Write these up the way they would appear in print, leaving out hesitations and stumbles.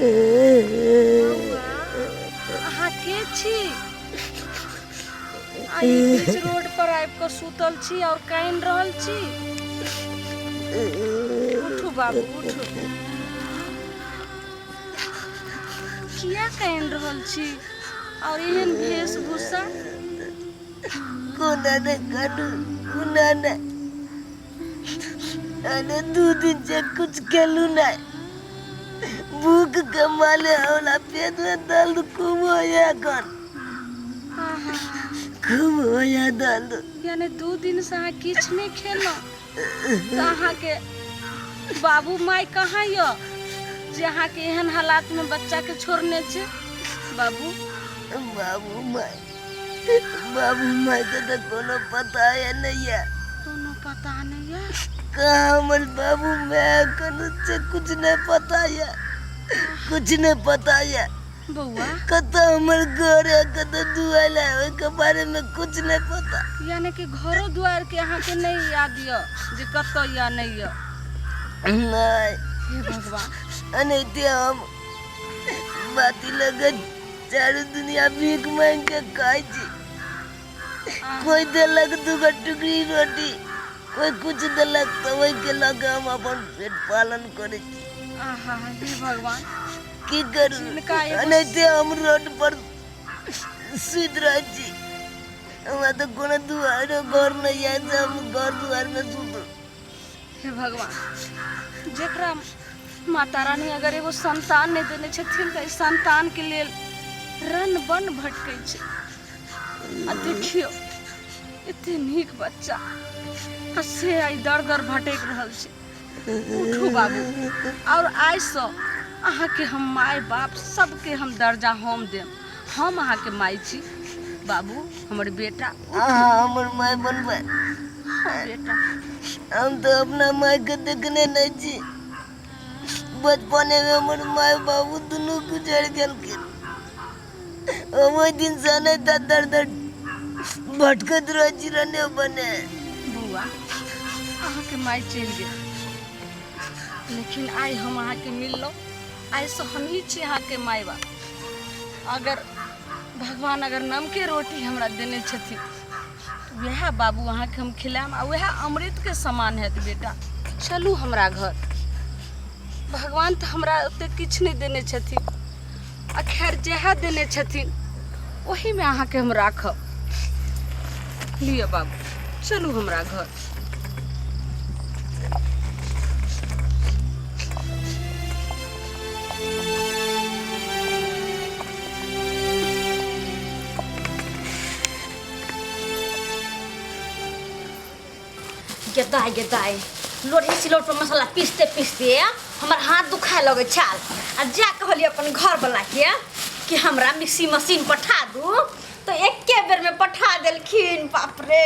बौआ अहाँ के छी आ ई बीच रोड पर आबि कऽ सुतल छी और कानि रहल छी उठू बाबू उठू किया कानि रहल छी और एहन वेशभूषा कोना ने कानू कोना ने अरे 2 दिन से कुछ खेलू नहीं, भूख के मारे हमरा पेट में दर्द खूब होया एखन। हाँ हाँ खूब होया दर्द। यानी 2 दिन से अहाँ किछु नहि खेलहुँ तऽ अहाँके बाबू माय कहाँ यऽ जे अहाँके एहन हालातमे बच्चाके छोड़ने छै बाबू? बाबू माय, बाबू माय के तो कोनो पता है नहीं है। कोनो पता नहीं है? कहाँ हमर बाबू माय कोनो से कुछ नहीं पता है, कुछ नहीं पता है। बौआ। कतऽ हमर घर है, कतऽ दुआर है, ओहिके बारे में कुछ नहीं पता। यानी कि घरो दुआर के अहाँके नहीं याद यऽ जे कतऽ यऽ नहीं यऽ? नहीं। हे भगवान। एनाहिते हम बाती लगत चारू दुनिया भीख मांग के खाइ छी। कोई देलक दूगो टुकड़ी रोटी, कोई कुछ देलक, तऽ ओहिके लऽ कऽ हम अपन पेट पालन करै छी। आहा, हे भगवान। की करू? जिनका एगो एनाहिते हम रोड पर सुति रहै छी। हमरा तऽ कोनो दुआरो घर नहि यऽ जे हम घर दुआरमे सुतू। हे भगवान, जेकरा माता रानी अगर एगो संतान नहि देने छथिन तऽ एहि संतानके लेल रन बन भटकै छै। आ देखियौ, एते नीक बच्चा आ से आइ दर दर भटकि रहल छै। उठू बाबू, और आइसँ अहाँके हम माय बाप सबके हम दर्जा हम देब। हम अहाँके माय छी बाबू, हमर बेटा। अहाँ हमर माय बनबै? हाँ बेटा। हम तऽ अपना मायके देखने नहि छी। बचपने में हमर माय बाबू दुनू गुजर गेलखिन। हम ओहि दिन से नहि तऽ दर दर भटकैत रहै छी रने बने। बौआ, अहाँके माय चलि गेल, लेकिन आइ हम अहाँके मिललहुँ। आइसँ हमही छी अहाँके माय बाप। अगर भगवान अगर नमके रोटी हमरा देने छथिन, तऽ वएह बाबू अहाँके हम खिलायब आ वएह अमृतके समान हैत। बेटा, चलू हमरा घर। भगवान तऽ हमरा ओतेक किछु नहि देने छथिन आ खैर जएह देने छथिन ओहीमे अहाँके हम राखब। लिअ बाबू, चलू हमरा घर। गेदाय गेदाय, लोढ़ी सिलौट पर मसाला पीसते पीसते हमर हाथ दुखाए लगै छल। आ जा कहलियै अपन घरवला के कि हमरा मिक्सी मशीन पठा दू, तऽ एके बेरमे पठा देलखिन। बाप रे,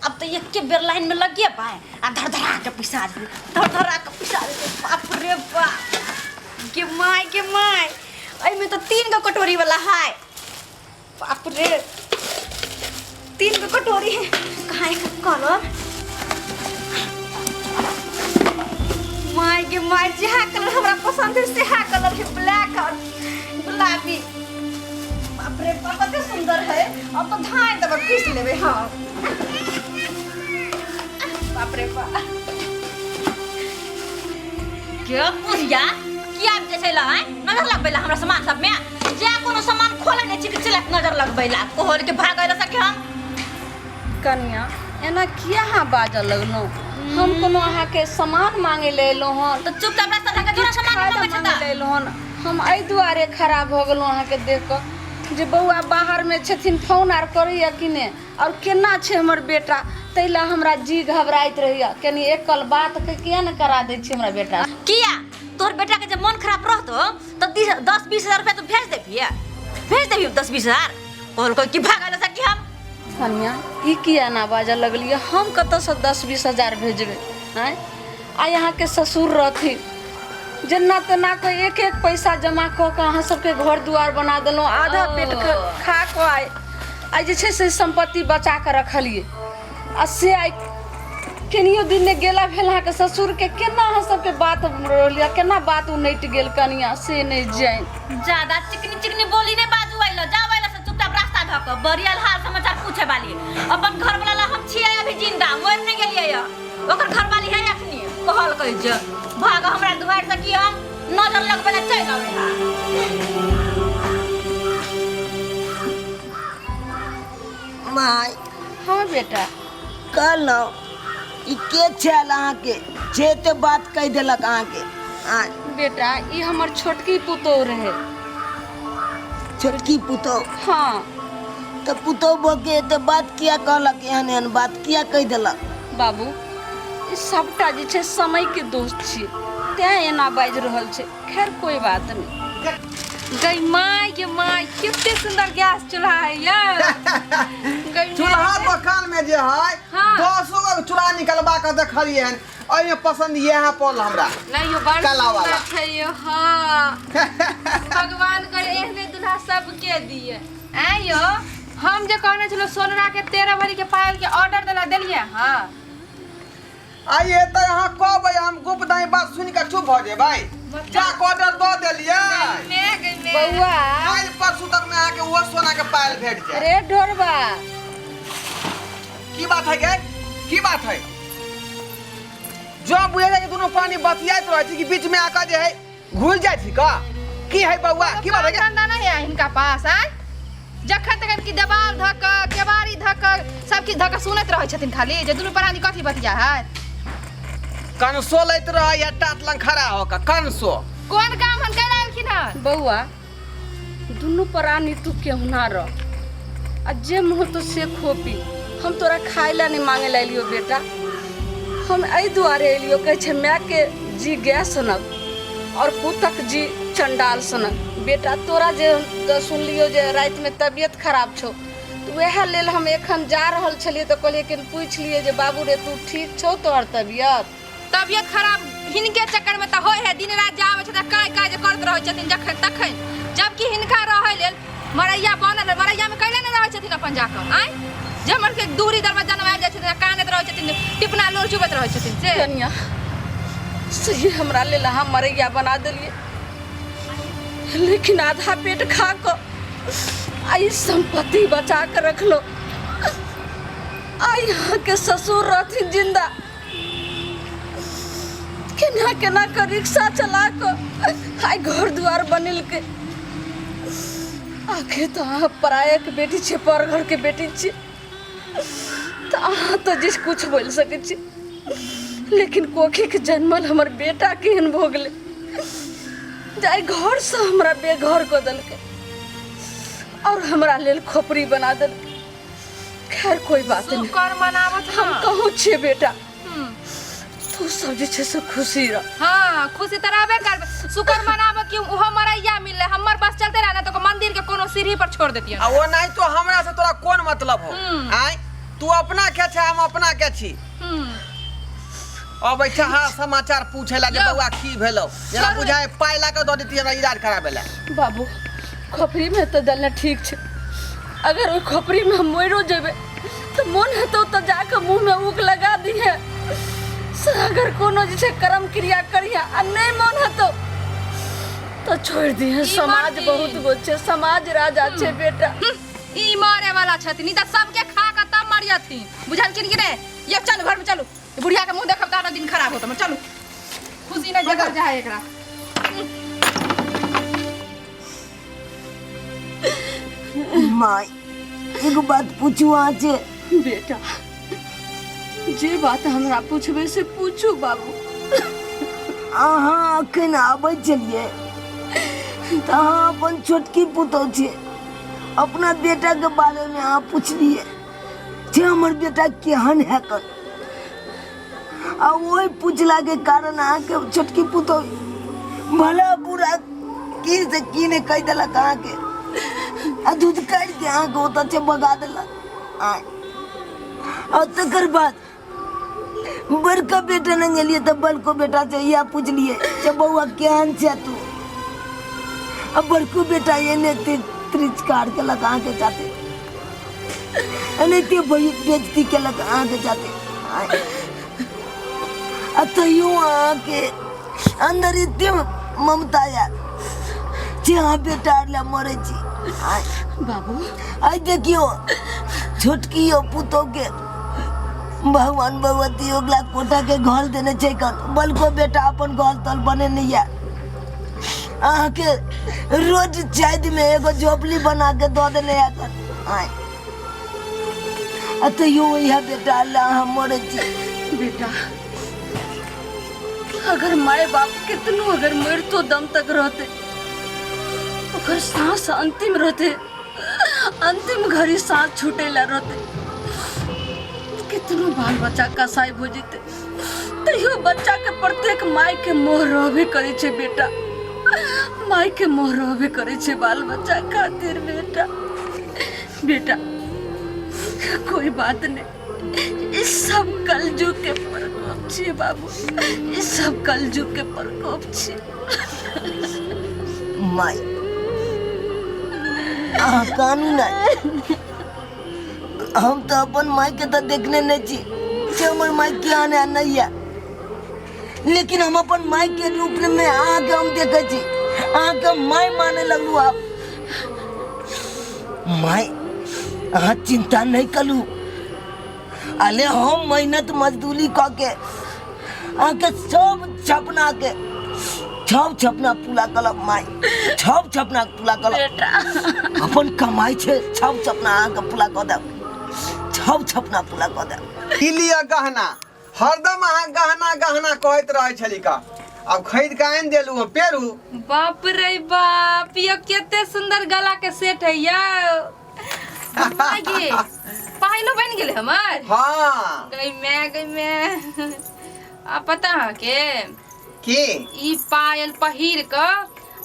अब तऽ एके बेर लाइनमे लगेबै आ धड़धड़ा के पिसा देबै, धड़धड़ा के पिसा देबै। बाप रे बाप, गे माय गे माय, एहिमे तऽ 3 गो कटोरी वाला है। बाप रे, 3 गो कटोरी है। कहाँ है कलर? My गे my, जहाँ कलर हमरा पसंद है सेहा कलर है, ब्लैक और गुलाबी। बाप रे बाप, कते सुंदर है। अब तो धाय दबा पीस लेबे। हाँ, बाप रे बाप। के बुढ़िया, किया जे छै ला नजर लगबै ला हमरा सामान सब में? जे कोनो सामान खोले नै छी कि चलत नजर लगबै ला। कोहर के भागै ला सके हम। कनिया, एना किया अहाँ बाजऽ लगलहुँ? हम कोनो अहाँके सामान मांगे लए एलहुँ हन? तऽ चुपचाप रास्ता धऽ के जोरा किछु सामान खाय लए मंगबै छै मांगे तऽ लए एलहुँ हन? हम एहि दुआरे खराब भऽ गेलहुँ अहाँके देख कऽ जे बौआ बाहरमे छथिन, फोन आर करैया कि नहि आओर केना छै हमर बेटा, ताहि लए हमरा जी घबराइत रहैया। कनि एकल बातके किया ने करा दै छी हमरा बेटा? किया, तोहर बेटा के जे मन खराब रहतो तऽ 10-20 हजार रुपया तू भेज देबही? भेज देबही 10-20 हजार? कहलकै कि भागल सकी हम। कनिया, ई किया एना बाजऽ लगलियै? हम कतऽसँ 10-20 हजार भेजबै? आँय, आइ अहाँके ससुर रहथिन, जेना तेना कऽ एक एक पैसा जमा कऽ कऽ अहाँ सबके घर दुआर बना देलहुँ। आधा पेट खा कऽ आइ आइ जे छै से सम्पत्ति बचा कऽ रखलियै आ से आइ केनियो दिन ने गेला भेल अहाँके ससुरके, केना अहाँ सबके बात रहलियै, केना बात उनटि गेल कनिया से नहि जानि। ज्यादा चिकनी चिकनी बोली नहीं बाजू आइलो, जाओ आइलो से चुपचाप रास्ता धऽ कऽ। बरियल हाल समाचार पूछे वाली अपन घर वाला ला हम छियै अभी जिंदा, मरि नहीं गेलियै या। ओकर घर वाली है अखनी कहल कहै छै भाग हमरा दुआरि से की हम नजर लगबै ला चलि अबै हा। माय। हाँ बेटा। कहलहुँ ई के छल अहाँके जे ते बात कहि देलक अहाँके? आँय। बेटा ई हमर छोटकी पुतोह रहे। छोटकी पुतोह? हाँ। तऽ पुतोह भऽ के एते बात किया कहलक, एहन एहन बात किया कहि देलक? बाबू ई सबटा जे छै समय के दोष छियै, तें एना बाजि रहल छै। खैर कोई बात नहीं। गई माय गे माय, कते सुंदर गैस चूल्हा है यार। गई चूल्हा दोकान में जे है हाँ। 10 गो चूल्हा निकलवा के देखलिए हन, एहिमे पसंद इएह पड़ल हमरा। नहीं यो बड़ काला वाला। सुंदर छै यो। हाँ भगवान करे एहने दूल्हा सबके दिए। आँ यो हम जे कहने छलहुँ सोनरा के 13 भरी के पायल के ऑर्डर देला देलिए? हाँ। आइए तऽ अहाँ कहबै हम गुप्त दाई बात सुनि कऽ चुप भऽ जेबै? जा कऽ ऑर्डर दऽ देलियै। बौआ काल्हि परसू तक में अहाँके ओहो सोना के पायल भेट जायत। रे ढोरबा। की बात है गे, की बात है? जो बुझे कि दुनू पानी बतियाइत रहै छी कि बीच में आकर जे है घुल जाइ छी का की है बौआ, की बात है गे? धंधा नहीं है हिनका पास आय, जखन तखन की देवाल धऽ कऽ केबाड़ी धऽ कऽ सब किछु धऽ कऽ सुनैत रहै छथिन खाली जे दुनू प्राणी कथी बतिया है। कनसो लैत रहै या टाट लंग खड़ा होकर कनसो। कोन काम हन कैला एलखिन हन? बौआ दुनू प्राणी तू केहुना रह आ जे मुँह तो से खोपी, हम तोरा खाय ला नहीं मांगे ला एलियो बेटा, हम एहि दुआरे एलियो कहै छै मायके जी गाय सनक और पुतक जी चंडाल सनक। बेटा तोरा जे सुनलियो जे रातिमे तबियत खराब छौ तऽ वएह लेल हम एखन जा रहल छलियै तऽ कहलियै कि पूछि लियै जे बाबू रे तू ठीक छौ तोहर तबियत? तबियत खराब हिनके चक्कर में तऽ होइ है, दिन रात जाबै छथिन काय काय जे करैत रहै छथिन जखन तखन, जबकि हिनका रहै लेल मरैया बनल है, मरैया में कैले नहि रहै छथिन अपन जाकऽ आँय, जे हमर के दूरी दरवाजा में आबि जाइ छथिन आ कानैत रहै छथिन, टिपना लोर चुबैत रहै छथिन से। कनिया सही हमरा लेल अहाँ मरैया बना देलियै, लेकिन आधा पेट खा कऽ आ ई सम्पत्ति बचा कऽ रखलो। आइ अहाँके ससुर रहथिन जिंदा, केना केना कऽ रिक्शा चला कऽ आइ घर दुआर बनेलकै। आखिर तऽ अहाँ परायक बेटी छियै, पर घरके बेटी छियै, तऽ अहाँ तऽ जे कुछ बोलि सकै छी, लेकिन कोखिके जन्मल हमर बेटा केहन भऽ गेलै जे आइ घरसँ हमरा बेघर कऽ देलकै और हमरा लेल खोपड़ी बना देलकै। खैर कोई बात नहीं, शुक्र मनावत हम कहूँ छियै बेटा तू सब जे छै से खुशी रह। हाँ खुशी तऽ रहबे करबै, शुक्र मनाब कि ओहो मरैया मिललै, हमर बस चलते रहे ना तो मंदिर के कोनो सीढ़ी पर छोड़ देतियन। आ ओ नहीं तो हमरा से तोरा कोन मतलब हो? आय तू अपना के छै हम अपना के छी। अब अच्छा हाँ समाचार पूछे ला जे यौ। बौआ की भेलो, जेना छोड़ू। बुझाय पाइ ला के दऽ देती हमरा इलाज कराबे ला। बाबू खोपड़ी में तऽ देलने ठीक छै, अगर ओहि खोपड़ी में हम मरियो जेबै तऽ मोन हेतौ तऽ जाकऽ मुँह में ऊक लगा दिहे, से अगर कोनो जे छै कर्म क्रिया करिहे, आ नहीं मोन हेतौ तऽ छोड़ि दिहे। ई समाज मरथिन। बहुत गो छै, समाज राजा छै बेटा। ई मरे वाला छथिन, ई तऽ सबके खा कऽ तब मरियथिन, बुझलखिन कि नहि? ये चलू घर में चलू, बुढ़िया के मुंह देखब तऽ आरो दिन खराब होत हमर। चलू खुशी नहि जगह जाए एकरा। माय एगो बात पूछू अहाँ से? बेटा जे बात हमरा पूछबै से पूछू बाबू। अहाँ अखन आबै छलियै तऽ अहाँ अपन छोटकी पुतोह छियै, अपना बेटाके बारेमे अहाँ पुछलियै जे हमर बेटा केहन हैकन, आ ओहि पुछलाके कारण अहाँके छोटकी पुतोह भला बुरा की से की नहि कहि देलक अहाँके, आ दूध काटि के अहाँके ओतऽ से भगा देलक। आ तकर बाद बड़का बेटा लग गेलियै तऽ बड़को बेटा से इएह पुछलियै जे बौआ केहन छै तू, आ बड़को बेटा एने तिरस्कार केलक अहाँके साथे, एनाहिते बेइज्जती केलक अहाँके साथे। आ तैयो अहाँके अंदर एते ममता या जे अहाँ बेटा आर लए मरै छी। आइ बाबू आइ देखियौ छोटकी यो पुतोह के भगवान भगवती ओकरा कोटा के घर देने छै कन बलको बेटा अपन घर तल बनेने या। अहाँके रोज चाँद में एगो झोपड़ी बना के दऽ देने या कन। आइ आ तैयो इएह बेटा लए अहाँ मरै छी। बेटा अगर माय बाप कितनो अगर मरतो दम तक रहते, ओकर सांस अंतिम रहते, अंतिम घड़ी सांस छूटे ला रहते, कितनो बाल बच्चा कसाई हो जेते तैयो बच्चा के प्रत्येक माय के मोह रहबे करे छे बेटा, माय के मोह रहबे करे छे बाल बच्चा खातिर। बेटा बेटा कोई बात नहीं, इस सब कलयुग के प्रकोप छे बाबू, इस सब कलयुग के प्रकोप छे। माय अहाँ कानू नहीं, हम तो अपन माय के तो देखने नहीं छी से हमर माय के आने नहीं है, लेकिन हम अपन माय के रूप में अहाँके हम देखै छी, अहाँके माय माने लगलू आप। माय अहाँ चिंता नहीं कलू, अले हम मेहनत मजदूरी कऽ के अहाँके सब छपना के छप छपना पूरा कलब माय, छप छपना पूरा कलब, अपन कमाई छे छप छपना अहाँके पूरा कऽ देब, छप छपना पूरा कऽ देब। ई लिअ गहना, हरदम अहाँ गहना गहना कहैत रहै छली का, अब खरीद के आनि देलू हँ पेरू। बाप रे बाप, यो केते सुंदर गला के सेट है यो। गे पाइलो बन गेलै हमर। हाँ। गई मैं, गई मैं। आ पता है के की ई पायल पहिर क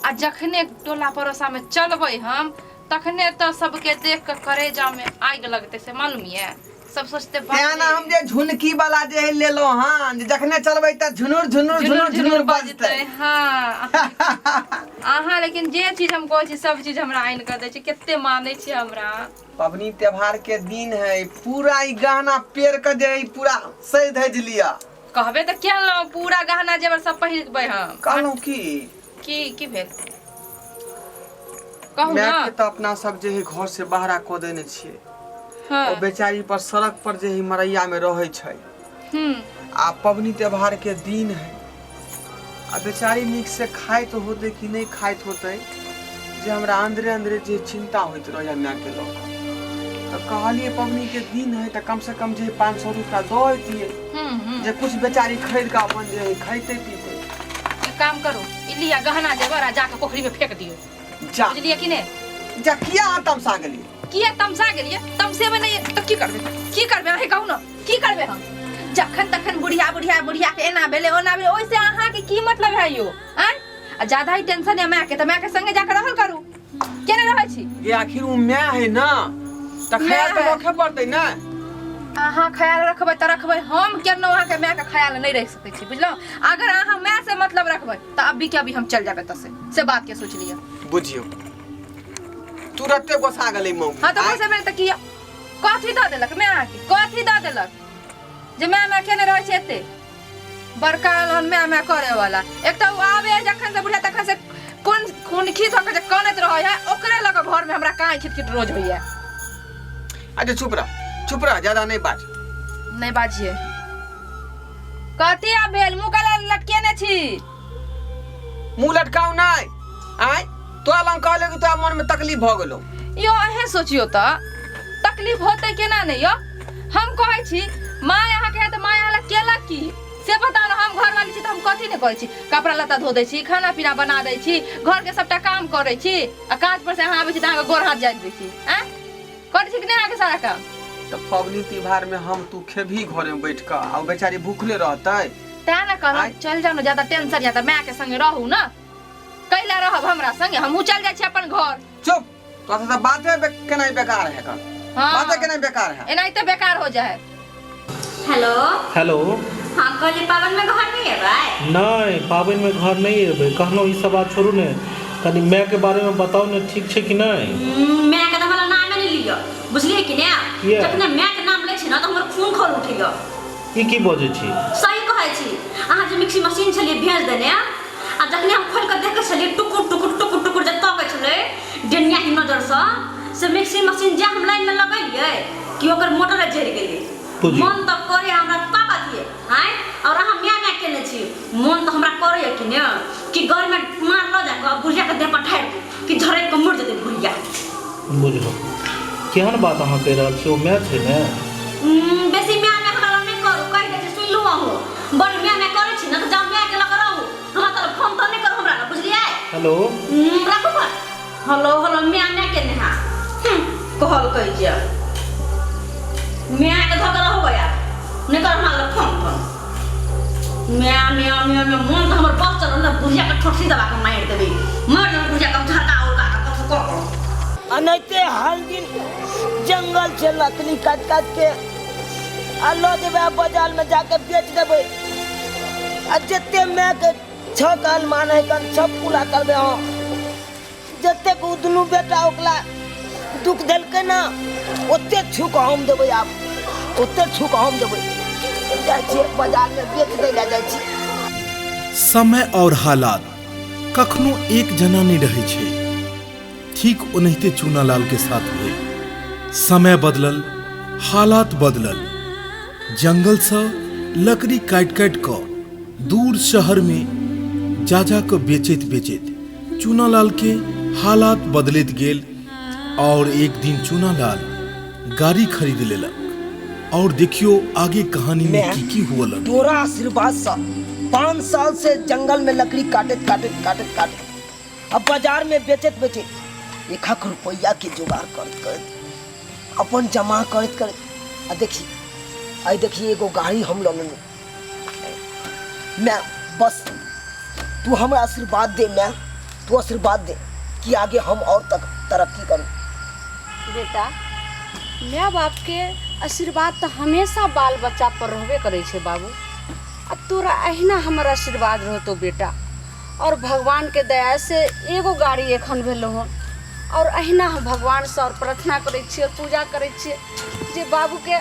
आ जखने टोला पड़ोसा में चलबै हम तखने तो सबके देख के करेजा में आगि लगते से मालूम ये सब सोचते बाप तें ना रे। हम जे झुनकी वाला जे है लेलो हाँ, जे जखने चलबै त झुनुर झुनुर झुनुर झुनुर बजतै। हाँ। अहाँ लेकिन जे चीज हम कहै छी सब चीज हमरा आनि कऽ दै छी, कते मानै छी हमरा। पबनी त्योहार के दिन है, पूरा ई गहना पेर के जे है पूरा सज धज लिया। कहबे तऽ केलहुँ पूरा गहना जेवर सब पहिरबै हम। कहलहुँ की? की की भेल कहू माय ना। के तऽ अपना सब जे है घर से बाहरा कऽ देने छियै। हाँ। ओ बेचारी पर सड़क पर जे है मरैया में रहै छै। आ पबनी त्योहार के दिन है, आ बेचारी नीक से खाइत होतै कि नहीं खाइत होतै, जे हमरा अंदरे अंदरे जे चिंता होइत रहैया माय के लऽ कऽ। तऽ कहलियै पबनी के दिन है तऽ कम से कम जे 500 रुपया दऽ अइतियै, जे कुछ बेचारी खरीद कऽ अपन जे है खैतै पीतै। एक काम करू, ई लिअ गहना जेवर आ जाके पोखरी में फेंक दियौ। जा। बुझलियै कि नहि? जा, किया अहाँ तमसा गेलियै? किया तमसा गेलियै? तमसेबै नहि तऽ की करबै? की करबै अहाँ कहू ने, की करबै हम? जखन तखन बुढ़िया बुढ़िया बुढ़िया के एना भेलै ओना भेलै, ओहिसे अहाँके की मतलब है यौ? आँय, आ ज्यादा ही टेंशन है मायके तऽ मायके संगे जाके रहल करू। केना रहै छी? ये आखिर उ माय है ना, तऽ ख्याल तऽ माय है। रखे पड़तै ना। अहाँ ख्याल रखबै तऽ रखबै, हम केना अहाँके मायके ख्याल नहि रखि सकै छी, बुझलहुँ? अगर अहाँ माय से मतलब रखबै तऽ अभी के अभी हम चल जाबै एतऽ से बात के सोच लिअ। बुझियौ तुरते गोसा गेलै मौगी। हाँ तऽ गोसेबै तऽ किया? कथी दऽ देलक माय अहाँके? कथी दऽ देलक जे माय माय केने रहै छै एते बड़का एलहन माय माय करे वाला। एक तऽ ओ आबे है जखन से बुढ़िया तखन से कोन खून खींच कऽ जे कनैत रहै है, ओकरे लऽ कऽ घर में हमरा काँय खिट खिट रोज होइया। अच्छा चुप रह, चुप रह, ज्यादा नहीं बाज। नहीं बाजिए। कथी आब भेल? मुँह काला लटकेने छी। मुँह लटकाउ नहीं। आँय तोरा लग कहले कि तोरा मन में तकलीफ भऽ गेलो। यो अहें सोचियो तऽ तकलीफ होतै केना नहीं यो? हम कहै छी माय अहाँके है तऽ माय अहाँ लग केलक की से बताउ ने। हम घरवाली छी तऽ हम कथी नहि करै छी? कपड़ा लत्ता धो दै छी, खाना पीना बना दै छी, घरके सबटा काम करै छी, आ काज पर से अहाँ आबै छी तऽ अहाँके गोर हाथ जाइत दै छी। आँय करै छी कि नहि अहाँके सारा काम? तऽ पबनी त्योहार में हम तू खेबही घरे में बैठ कऽ आ ओ बेचारी भूखले रहतै। तें ने कहलहुँ आँय? चलि जाउ ने, ज्यादा टेंशन या तऽ मायके संगे रहू ने। कैला रहब हमरा संगे? हमहूँ चलि जाइ छी अपन घर। चुप, तोरा से तऽ बाते केनाइ बेकार है कन। हाँ। बाते केनाइ बेकार है। एनाहिते बेकार हो जाए। हेलो। हेलो। हाँ कहलियै पाबनि में घर नहीं एबै? नहीं, पाबनि में घर नहीं एबै। कहलहुँ ई सब बात छोड़ू ने, कनि माय के बारे में बताउ ने, ठीक छै कि नहीं? माय के तऽ हमरा नामे नहीं लिअ, बुझलियै कि ने? किया? जखने माय के नाम लै छी ने तऽ हमर खून खौल उठैया। ई की बजै छी? सही कहै जाइ छी। अहाँ जे मिक्सी मशीन छलियै भेज देने, आ जखने हम खोलि कऽ देखै छलियै टुकुर टुकुर टुकुर टुकुर जे तकै छलै डेनिया ही नजरसँ, से मिक्सी मशीन जे हम लाइनमे लगेलियै कि ओकर मोटरे जरि गेलै। पूजी। मन तऽ करे हमरा ताकत ये आँय, और अहाँ म्या म्या केने छी। मन तऽ हमरा करैए कि ने कि गरमे मार लऽ जाकऽ बुढ़ियाके देह पर ढारि दू कि झरकि कऽ मरि जेतै बुढ़िया। बुझलहुँ। केहन बात अहाँ कहि रहल छी, ओ माय छै ने। बेसी म्या म्या हमरा लग नहि करू, कहि दै छी, सुनि लू अहूँ। बड़ म्या म्या करै छी ने तऽ जाउ मायके लऽ कऽ रहू, हमरा तरफ फोन तोन नहि करू हमरा लग, बुझलियै? हेलो। राखू फोन। हेलो हेलो म्या म्या केने हा कहलकै जे मायके धऽ कऽ रहू यार, नहि कर हमरा लग फोन तोन। म्या म्या म्या म्या मोन तऽ हमर बस चलल ने, बुढ़ियाके ठोसी दबा कऽ मारि देबै, मारि देबै बुढ़ियाके, झड़का उड़का कऽ कथू कऽ कऽ। अनैते हर दिन जंगल से लकड़ी काटि काटि के आ लऽ जेबै आ बाजार में जाके बेच देबै, आ जते माय के छह काल मान है कन सब पूरा करबै हम। जतेक ओ दुनू बेटा ओकरा दुख देलकै ने ओते छूक हम देबै, आब ओते छूक हम देबै। जाइ छियै बाजार में बेच दै लए जाइ छियै। समय और हालात कखनो एक जना नहीं रहे छै। ठीक ओनाहिते चूनालाल के साथ भेल। समय बदलल, हालात बदलल। जंगल से लकड़ी काटि काटि कऽ दूर शहर में जा जा कऽ बेचैत बेचैत चूनालाल के हालात बदलैत गेल और एक दिन चूनालाल गाड़ी खरीद लेलक। और देखियो आगे कहानी में मैं की की हुआ लगल। तोरा आशीर्वाद से 5 साल से जंगल में लकड़ी काटत काटत काटत काटत अब बाजार में बेचत बेचत एक एक रुपया के जुगाड़ करत करत अपन जमा करत करत आ देखी आई देखी एगो गाड़ी हम लऽ लेलहुँ। मैं बस तू हमरा आशीर्वाद दे, मैं तू आशीर्वाद दे कि आगे हम और तक तरक्की करूँ। बेटा, माय बाप के आशीर्वाद तऽ हमेशा बाल बच्चा पर रहबे करै छै बाबू, आ तोरा अहिना हमर आशीर्वाद रहतो बेटा। और भगवान के दया से एगो गाड़ी एखन भेलो हन, और अहिना हम भगवान से और प्रार्थना करै छियै और पूजा करै छियै जे बाबू के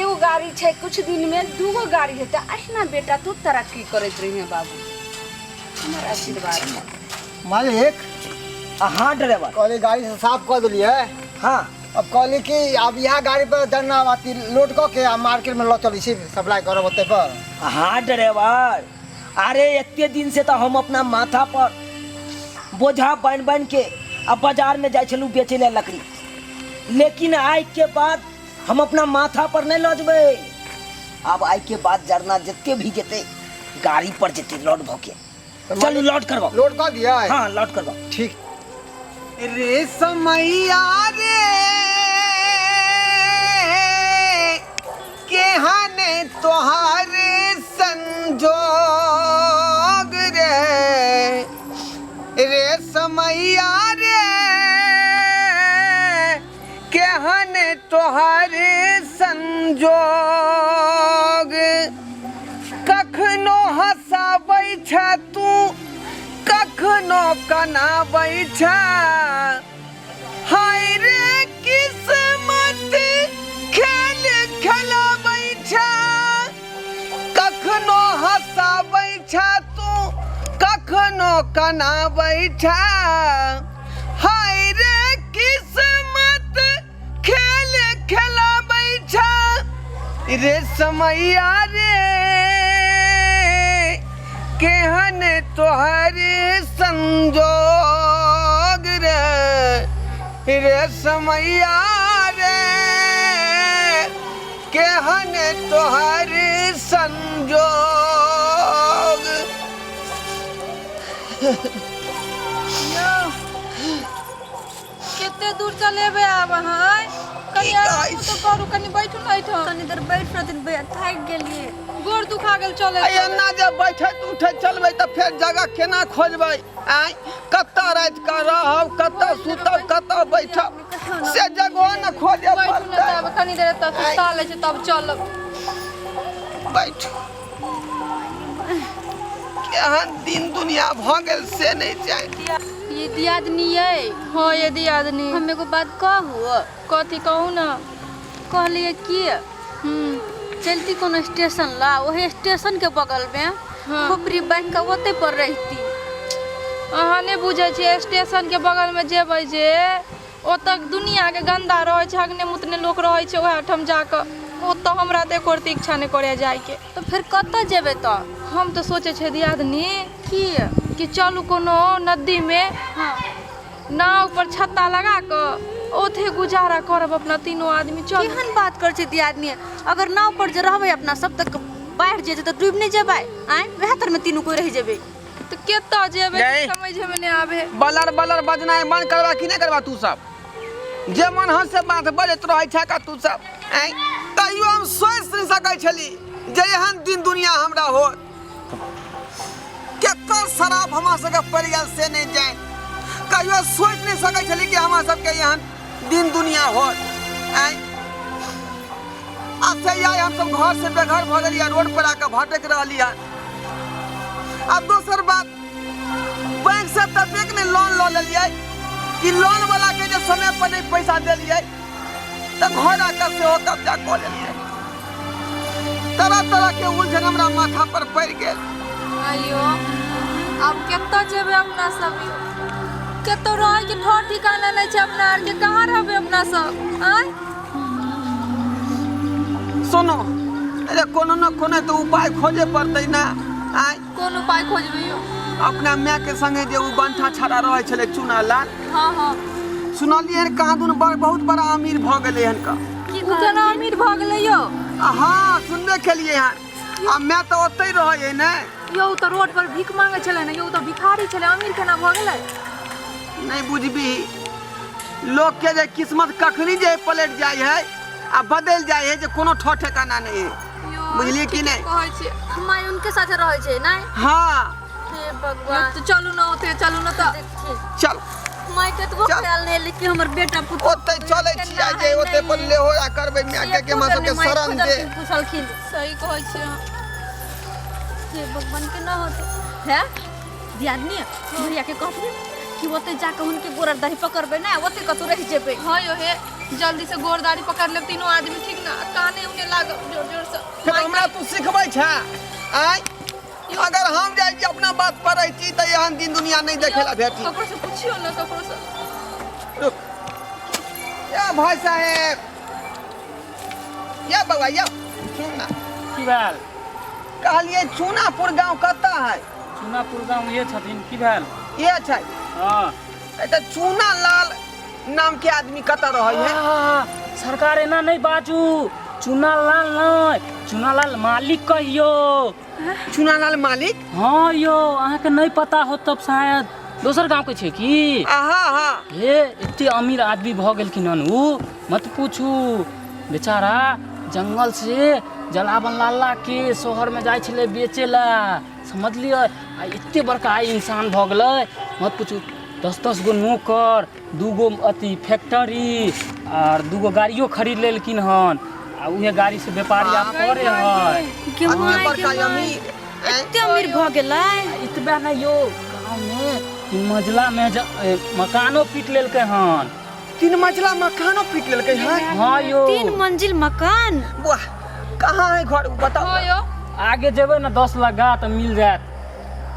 एगो गाड़ी छै, कुछ दिन में दूगो गाड़ी हेतै। अहिना बेटा तू तरक्की करैत रहिहे बाबू, हमर आशीर्वाद है। मालिक। हाँ ड्राइवर। कहली गाड़ी से साफ कऽ देलियै। हाँ। अब कहली कि अब यहाँ गाड़ी पर डरना अथी लोड कऽ के आ मार्केट में लऽ चलै छी, सप्लाई करब ओतै पर। हाँ ड्राइवर, अरे एते दिन से तऽ हम अपना माथा पर बोझा बान्हि बान्हि के आ बाजार में जाइ छलहुँ बेचै लए लकड़ी, लेकिन आइ के बाद हम अपना माथा पर नहीं लऽ जेबै। आब आइ के बाद जरना जते भी जेतै गाड़ी पर जेतै लोड भऽ के। चलू लोड करबाउ। लोड कऽ दियै? हाँ लोड करबाउ। ठीक। रे समैया रे केहन तोहार संजोग रे, रे समैया रे केहन तोहार संजोग, कखनो हँसाबै छ तू कखनो कनाबै छ, हाय रे किस्मत खेल खेलाबै छ, कखनो हँसाबै छ तू कखनो कनाबै छ, हाय रे किस्मत खेल खेलाबै छ, रे समैया रे केहन तोहर संजोग रे, रे समैया रे केहन तोहर संजोग। कते दूर चलेबै आब अहाँ? आँय? कनि आराम तऽ करू, कनि बैठू ने एहिठाम। कनि देर बैठ रहथिन भैया, थाकि गेलियै, गोड़ दुखा गेल चलै। आ एना जे बैठैत उठैत चलबै तऽ फेर जगह केना खोजबै? आँय, कतऽ राति कऽ रहब, कतऽ सुतब, कतऽ बैठब, से जगहो ने खोजे बैठू ने पड़तै। तब कनि देर एतऽ सुस्ता लै छी तब चलब। बैठ। केहन दिन दुनिया भऽ गेल से नहि जानि। ये दियादनी ये। हाँ ये दियादनी। हम एगो बात कहू? कथी कहू ना? कहलिए की चलती कोनो स्टेशन ला ओहे स्टेशन के बगल में खोपड़ी बांधि के ओते पर रहती। अहाँ नहि बुझै छियै, स्टेशनके बगलमे जेबै जे ओतऽ दुनियाके गन्दा रहै छै, हगने मुतने लोक रहै छै ओएह ठाम जाकऽ। ओतऽ हमरा तऽ एको रत्ती इच्छा नहि करैए जाइके। तऽ फेर कतऽ जेबै तऽ? हम तऽ सोचै छियै दियादनी की कि चलू कोनो नदीमे नाव पर छत्ता लगा कऽ ओथे गुजारा करब अपना तीनों आदमी। चलू। केहन बात करै छै दियादनी, अगर नाव पर जे रहबै अपना सब तऽ बाढ़ि जे जेतै तऽ डूबि नहि जेबै? आँय, वएह तरमे तीनू कोइ रहि जेबै। तऽ कतऽ जेबै? गै। समझमे नहि आबै। बलर बलर बजनाइ बंद करबा कि नहि करबा? तू सब जे मन हँ से बात बजैत रहै छै का तू सब? आँय, तैयो हम सोचि नहि सकै छली जे एहन दिन दुनिया हमरा होत। केकर शराब हमरा सबके पड़ि गेल से नहि जानि। कहियो सोचि नहि सकै छली कि हमरा सबके एहन दिन दुनिया होत। आँय, आब से आइ हमसब घर से बेघर भऽ गेलियै, रोड पर आके भटकि रहली हन। आ दोसर बात, बैंक से ततेक ने लोन लऽ लेलियै कि लोन वाला के जे समय पर नहि पैसा देलियै तऽ घर आके सेहो कब्जा कऽ लेलियै। तरह तरह के उलझन हमरा माथा पर पड़ि गेल। अयो, आब कतऽ जेबै अपना सब यौ? कतौ रहैके ठौर ठिकाना नहि छै अपना आरके। कहाँ रहबै अपना सब? आँय। सुनो, अरे कोनो न कोनो तऽ उपाय खोजे पड़तै ना। आँय। कोन उपाय खोजबै यौ? अपना माय के संगे जे उ बंठा छड़ा रहै छलै चूना लाल। हाँ हाँ। सुनलियै हन कहाँ दुन बड़ बहुत बड़ा अमीर भऽ गेलै हन का। ओ केना अमीर भऽ गेलै यौ? आ हाँ, सुनबे केलियै हन। आ माय तऽ ओतहि रहै ने। यौ, तऽ रोड पर भीख मांगै छलै ने यौ, तऽ भिखारी छलै, अमीर केना भऽ गेलै? नहीं बुझबी, लोक के जे किस्मत कखनी जे पलट जाइ है आ बदल जाइ है जे कोनो ठो ठेकाना नहीं है। बुझलियै कि नहि? कहै छियै। माय उनके साथे रहै छै नहि? हाँ। हे भगवान। तऽ चलू ने ओते, चलू ने तऽ। चल। माय कतबो चल। ख्याल नहि लेकिन हमर बेटा पुतोह ओते चलै छियै जे ओते पर लेहोरा करबै माय के कि हमरा सबके शरण दे। पुछलखिन। सही कहै छियै अहाँ। हे भगवान, के ना होते है दियादनी, भैया के कहथिन कि ओते जाके हुनके गोड़ दाढ़ी पकड़बै ना, ओते कतौ रहि जेबै। हाँ यो, हे जल्दी से गोड़ दाढ़ी पकड़ लेब तीनों आदमी, ठीक ना? काने उने लागब जोर जोर से। फिर हमरा तू सिखबै छै? आँय, अगर हम जाइ छी अपना बात पर रहती तऽ एहन दिन दुनिया नहीं देखे ला भेटी। ककरो से पूछियो ना, ककरो से। रुक या भाई साहेब, या बउआ, या सुन ना। की भेल? कहलिए चूनापुर गांव कतऽ है? चूनापुर गाँव ये छथिन। की भेल? ये छै? हाँ। ए तऽ चूना लाल नाम के आदमी कतऽ रहै है? आह, सरकार एना नहि बाजू। चूना लाल नहि, चूना लाल मालिक कहियो। चूना लाल मालिक? हाँ यौ, अहाँके नहि पता हो तब शायद दोसर गाँव के छै की। हाँ हाँ। हे, एते अमीर आदमी भऽ गेलखिन हन उ, मत पूछू। बेचारा जंगल से जलावन ला ला के शहर में जाइ छलै बेचे ला, समझलियै? आ एते बड़का आइ इंसान भऽ गेलै, मत पूछू। 10-10 गो नौकर, 2 गो अथी फैक्ट्री आर 2 गो गाड़ियो खरीद लेलखिन हन आ उहे गाड़ी से व्यापारी आब करे है। गे एते माय, गे बड़का माय। अमीर? एते अमीर भऽ गेलै? इतबे नहि यौ, गाँव में 3 मंजिला में मकानो पीट लेलकै हन। 3 मंजिला मकानो पीट लेलकै है? हाँ यौ। 3 मंजिल मकान? वाह, कहाँ है घर, बताओ। हाँ यो। आगे जेबै ने 10 लगा तऽ मिल जायत।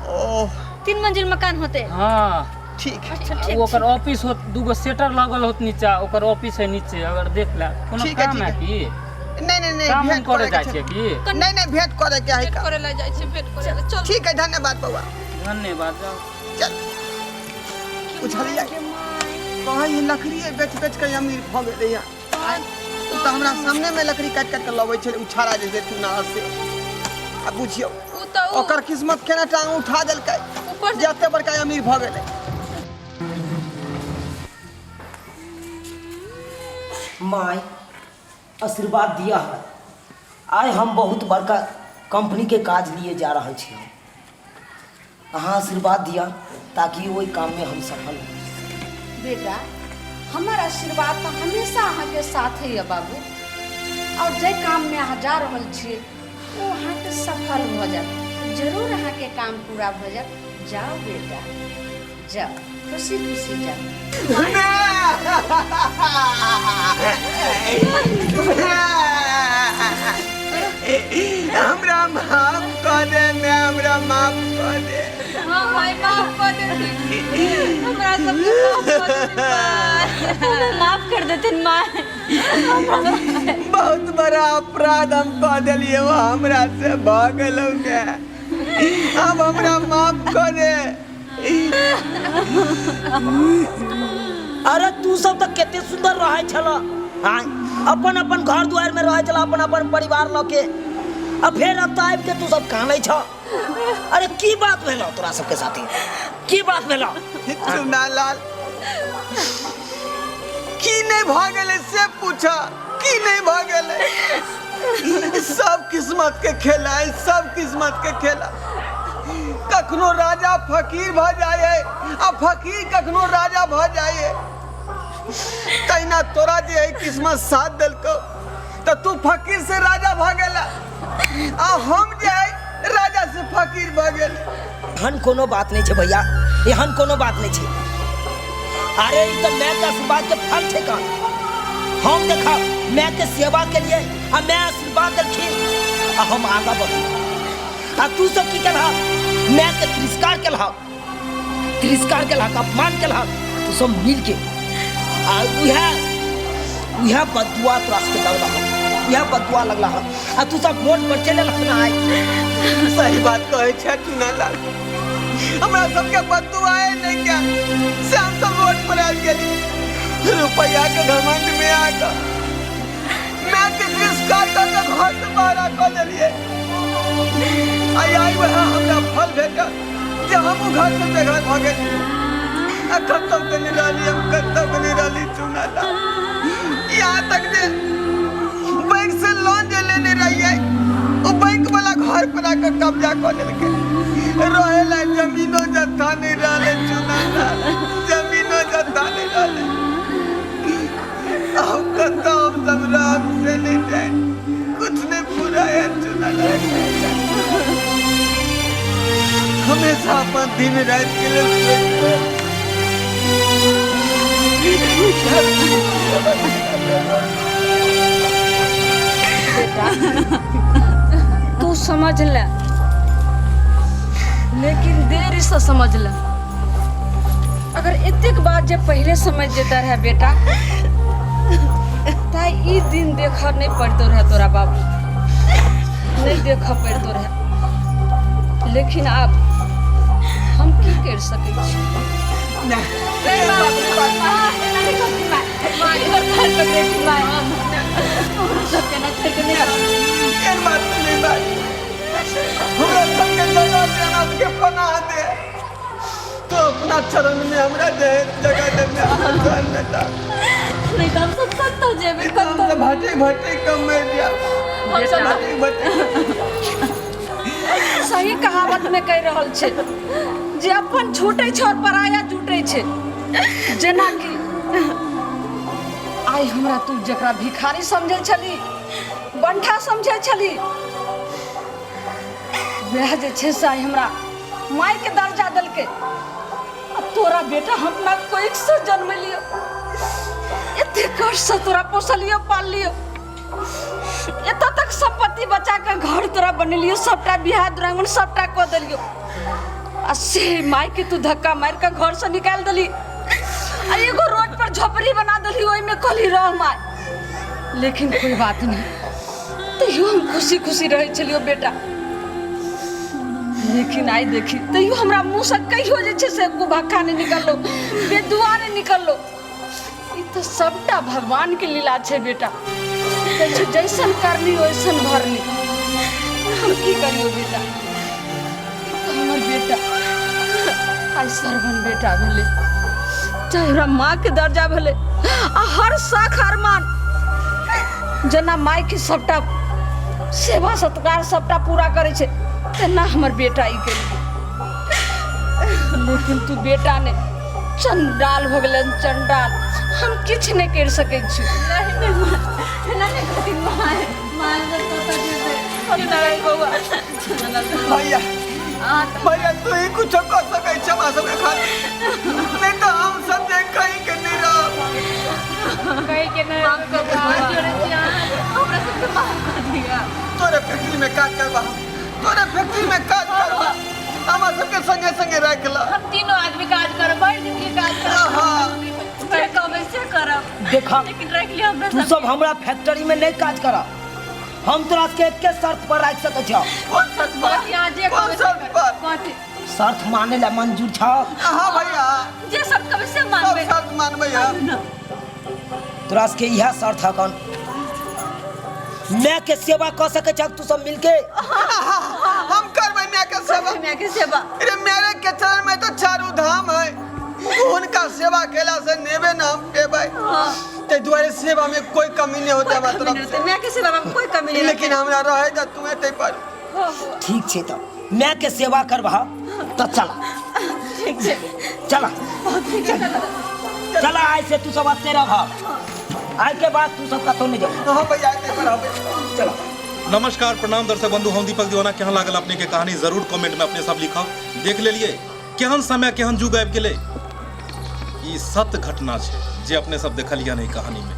ओह। 3 मंजिल मकान होते? हाँ। ठीक। अच्छा। आ ठीक। ओकर ऑफिस होत, दूगो सेटर लगल होत नीचा, ओकर ऑफिस है नीचे, अगर देख ले। कोनो ठीक है, काम है ठीक की? नहीं नहीं नहीं। काम उम भेंट करे करे जाइ के छियै छै। की? नहीं नहीं, भेंट करे के है भेंट का। करे ला जाइ छी, भेंट करे ला चल। ठीक है, धन्यवाद बउआ। धन्यवाद, जाउ। चल। बुझलियै, कहै है लकड़ी बेच बेच के अमीर भऽ गेलै हँ। आँय, उ तऽ हमरा सामने में लकड़ी काटि काटि के लबै छलै उछाड़ा जे चूना से। आ बुझियौ, उ तऽ उ ओकर किस्मत केना टांग उठा देलकै ऊपर से जे एते बड़का अमीर भऽ गेलै। माय, आशीर्वाद दिया है। आइ हम बहुत बड़का कंपनीके काज लिए जा रहल छी। अहाँ आशीर्वाद दिया ताकि ओहि काममे हम सफल हो। बेटा, हमर आशीर्वाद तऽ हमेशा अहाँके साथे यऽ बाबू, आओर जाहि काममे अहाँ जा रहल छियै ओ अहाँके सफल भऽ जायत। जरूर अहाँके काम पूरा भऽ जायत। जाउ बेटा, जाउ, खुशी खुशी जाउ। हमरा माफ कऽ दे मैं, हमरा माफ कऽ दे। हाँ भाई, माफ कऽ देथिन हमरा सबके, माफ कऽ देथिन माय। माफ कर देथिन माय। बहुत बड़ा अपराध हम कऽ देलियै, वो हमरा से भऽ गेलौ ने, अब हमरा माफ कऽ दे। अरे तू सब तऽ कते सुंदर रहै छल, हाँ, अपन अपन घर दुआर में रहै छल, अपन अपन परिवार लऽ के, आ फेर अब तऽ आबि के तू सब कानै छ। अरे की बात भेलौ तोरा सबके साथे, की बात भेलौ? चुनालाल, की नहि भऽ गेलै से पूछ, की नहि भऽ गेलै? सब किस्मत के खेला है, सब किस्मत के खेला। कखनो राजा फकीर भऽ जाइ है आ फकीर कखनो राजा भऽ जाइ है। तहिना तोरा जे है किस्मत साथ देलकौ तऽ तू फकीर से राजा भऽ गेला, आ हम जे है राजा से फकीर भऽ गेल। एहन कोनो बात नहीं छै भैया, एहन कोनो बात नहीं छै। अरे ई तऽ माय के आशीर्वाद के फल छै। कान हम देखा माय के सेवा के लिए आ माय आशीर्वाद देलखिन आ हम आगा बढ़ी, आ तू सब की केलहक? माय के तिरस्कार केलहक, तिरस्कार केलहक, अपमान केलहक तू सब मिल के, आ उएह उएह बदुआ तोरा सबके लगला हन, उएह बदुआ लगला हन, आ तू सब रोड पर चलि एलहक ना आइ। सही बात कहै छै चुनालाल, हमरा सबके बदुआए नहि क्या से हम सब रोड पर आबि गेली। रुपैया के घमंड में आके मैं के तिरस्कार कऽ के घर से बाहर कऽ देलियै। आइ आइ वएह हमरा फल भेटल जे हमहूँ घर से बेघर भऽ गेली। आ कतौ के नहि रहली हम, कतौ के नहि रहली चुनालाल। यहाँ तक जे बैंक से लोन जे लेने रहियै ओ बैंक वाला घर पर आके कब्जा कऽ लेलकै। रहे ला जमीनो जत्था नहि रहलै चुनालाल, जमीनो जत्था नहि रहलै। हम कतौ हम सब राम से नहीं जाए, कुछ नहीं पूरा है चुनालाल। हमेशा अपन दिन रात के लिए बेटा तू समझ ले, लेकिन देर से समझ ले। अगर एतेक बात जे पहले समझ जेता रहे बेटा, ताई ई दिन देख नहीं पड़तो रहे तोरा बाबू, नहीं देख पड़तो रहे। लेकिन आब हम की कर सकै छी? एहन बात नहीं बात, हमरा सबके जगह दे, हमरा सबके पनाह दे, तो अपना चरण में हमरा दे जगह दे, मैं चरण में डाल। नहीं तो हम सब कतौ जेबै? नहीं तो हम सब भटक भटक कम मर जायब, हम सब भटक भटक। सही कहावत में कहि रहल छै जे अपन छूटै छै और पराया जुटै छै। जेनाकि आइ हमरा तू जकरा भिखारी समझै छली, बंठा समझै छली, वएह जे छै से आइ हमरा मायके दर्जा देलकै। आ तोरा बेटा हम अपना कोइख से जन्मलियो, एते कष्ट से तोरा पोसलियो पाललियो, एतऽ तक संपत्ति बचा के घर तोरा बनेलियो, सबटा बियाह दुरागमन सबटा कऽ देलियो, आ से माय के तू धक्का मारि के घर से निकालि देली आ एगो रोड पर झोपड़ी बना देली, ओहिमे कहली रह माय। लेकिन कोई बात नहीं, तैयो हम खुशी खुशी रहै छलियो बेटा। लेकिन आइ देखी तैयो हमरा मुँह से कहियो जे छै से कुभक्का नहि निकललो, बेदुआ नहि निकललो। ई तऽ सबटा भगवान के लीला छै बेटा। कहै छै जैसन करनी वैसन भरनी। हम की करियो बेटा, ई तऽ हमर बेटा आइ सरवन बेटा भेलै, चाहे हमरा माँ के दर्जा भेलै, आ हर शख अरमान जेना माय के सबटा सेवा सत्कार सबटा पूरा करै छै तेना हमर बेटा ई केलकै। लेकिन तू बेटा ने चंडाल हो गेलन, चंडाल। हम किछु नहि करि सकै छी। नहीं नहीं माँ, एना नहीं कहथिन माँ, माँ सब कतऽ जेबै? बौआ भैया, भैया तू ही कुछ कर सकै छै हमरा सबके खातिर, नहीं तो हम सब जे कहीं के नहीं रहब। कहीं के नहीं। माफ कर दिया, हमरा सबके माफ कर दिया। तोरे फैक्ट्री में काज करबा, तोरे फैक्ट्री में काज करबा, हमरा सबके संगे संगे राख ला। हम तीनों आदमी काज करब, भरि दिन के काज करब, जे कहबै से करब। देखा, लेकिन राखि लिअ हमरा। तू सब हमरा फैक्ट्री में नहीं काज कर, हम तोरा के एके शर्त पर राखि सकै छौ। कौन शर्त पर? कथी? अहाँ जे कौन कहबै से शर्त करब। पर? कथी शर्त माने ला मंजूर छौ? हाँ भैया, जे शर्त कहबै से सब मानबै। शर्त मानबै हम। तोरा के इएह शर्त हकन, माय के सेवा कऽ सकै छह तू सब मिलके? हम करबै माय के सेवा। माय के सेवा। अरे मेरे के चरण में तो चारू धाम है, हुनका सेवा केला से नेबे ना हम पेबै, ताहि दुआरे सेवा में कोई कमी नहीं होता हमरा तरफ से। माय के सेवा में कोई कमी नहीं। लेकिन हमरा रहे त तू एतै पर। ठीक छै, तऽ माय के सेवा करबह तऽ चला। ठीक छै। चला चला, आइ से तू सब एते रह, आइ के बाद तू सब कतौ नहीं जाओ। हाँ भैया, एतै पर रहबै। चला। नमस्कार, प्रणाम दर्शक बंधु, हम दीपक दीवाना। केहन लागल अपने के कहानी जरूर कमेंट में अपने सब लिखब। देख लेलिए केहन समय केहन जुग आबि गेलै। ई सत्य घटना छै जे अपने सब देखलियै हन एहि कहानी में।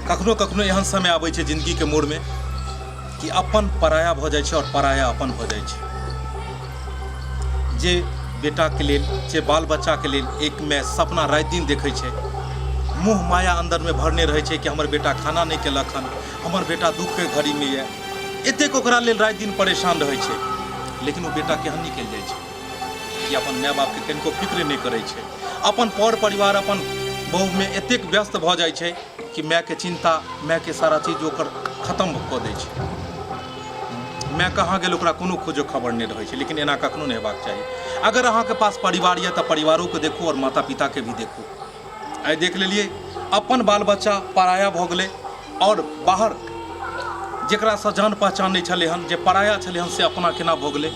कखनो कखनो एहन समय आबै छै जिंदगी के मोड़ में कि अपन पराया भऽ जाइ छै और पराया अपन भऽ जाइ छै। जे बेटा के लेल, जे बाल बच्चा के लेल एक में सपना राति दिन देखै छै, मोह माया अंदर में भरने रहै छै कि हमर बेटा खाना नहि केलक हन, हमर बेटा दुख के घड़ी में यऽ, एतेक ओकरा लेल राति दिन परेशान रहै छै। लेकिन ओ बेटा केहन निकलि जाइ छै कि अपन माय बापके कनिको फिक्र नहि करै छै, अपन पर परिवार अपन बहुमे एतेक व्यस्त भऽ जाइ छै कि मायके चिन्ता, मायके सारा चीज ओकर खत्म कऽ दै छै। माय कहाँ गेल ओकरा कोनो खोजो खबर नहि रहै छै। लेकिन एना कखनो नहि हेबाक चाही। अगर अहाँके पास परिवार यऽ तऽ परिवारोके देखू आओर माता पिताके भी देखू। आइ देख लेलियै अपन बाल बच्चा पराया भऽ गेलै आओर बाहर जकरासँ जान पहचान नहि छलै हन, जे पराया छलै हन, से अपना केना भऽ गेलै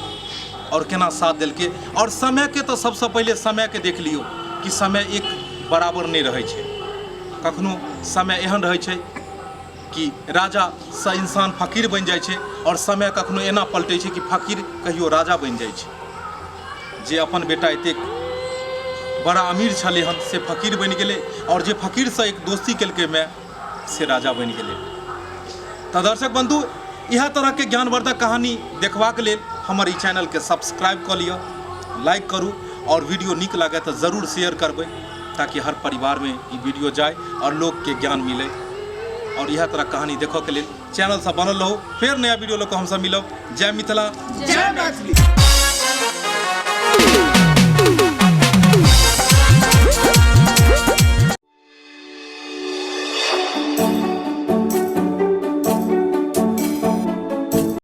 आओर केना साथ देलकै। आओर समयके तऽ सबसँ पहिले समयके देख लियौ कि समय एक बराबर नहि रहै छै। कखनो समय एहन रहै छै कि राजासँ इंसान फकीर बनि जाइ छै आओर समय कखनो एना पलटै छै कि फकीर कहियो राजा बनि जाइ छै। जे अपन बेटा एतेक बड़ा अमीर छलै हन से फकीर बनि गेलै आओर जे फकीरसँ एक दोस्ती केलकै माय से राजा बनि गेलै। तऽ दर्शक बन्धु, इएह तरहके ज्ञानवर्धक कहानी देखबाक लेल हमर ई चैनलके सब्सक्राइब कऽ लिअ, लाइक करू आओर वीडियो नीक लागै तऽ जरूर शेयर करबै ताकि हर परिवारमे ई वीडियो जाय आओर लोकके ज्ञान मिलै। आओर इएह तरह कहानी देखऽके लेल चैनलसँ बनल रहू। फेर नया वीडियो लऽ कऽ हमसब मिलब। जय मिथिला, जय मैथिली।